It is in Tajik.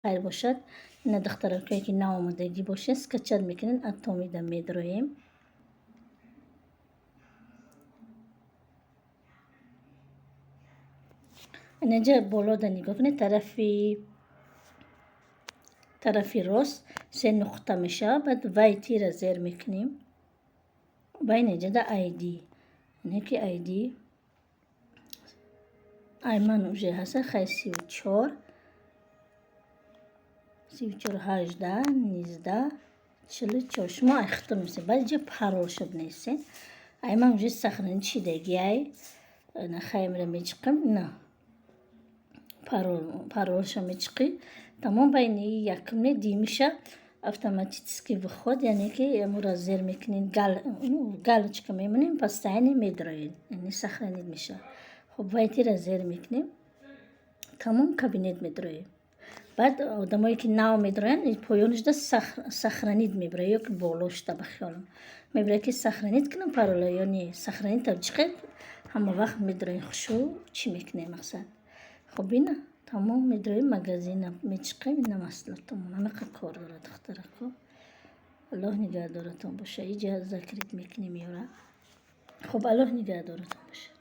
Хайр бошад. Ина, духтаракое, ки наомадагӣ бошед, скачать мекунед, Атомида медроем. Инаҷа болода нигоҳ кунед, тарафи рост се нуқта мешавад. Баъд «Войти»-ра зер мекунем ва инаҷада ID, яъне ки ID айман уже ҳаста. Хай, 34 34 18 19 44. Шумо ай худтон мисед. Баъд иҷа паролша бинависед. Айман уже сохранить шидагиай. Хаймра мечиқем на паролша мечиқӣ, тамом. Байни якумне димиша автоматический вход, яъне ки амура зер мекунед, галочка мемонем, постоянно медроед, яъне сохранить мешавад. Хуб, «Войти»-ра зер мекунем, тамом, кабинет медроем. Баъд одамое, ки нав медроянд, поёнашда «Сохранить» мебарад ё ки болошда, ба хиёлам, мебарад, ки сохранить кунам парола ё не. Сохранить чӣ қадр ҳама вақт медроем, хушу чӣ мекунем, мақсад. Хуб, ина, тамом, медроем, магазина мечиқем. Ина, маҳсулотамон ҳамақа кор дорад, духтарако. Аллоҳ нигаҳдоратон боша. Иҷа закрыть мекунем ёра. Хуб, Аллоҳ нигаҳдоратон боша.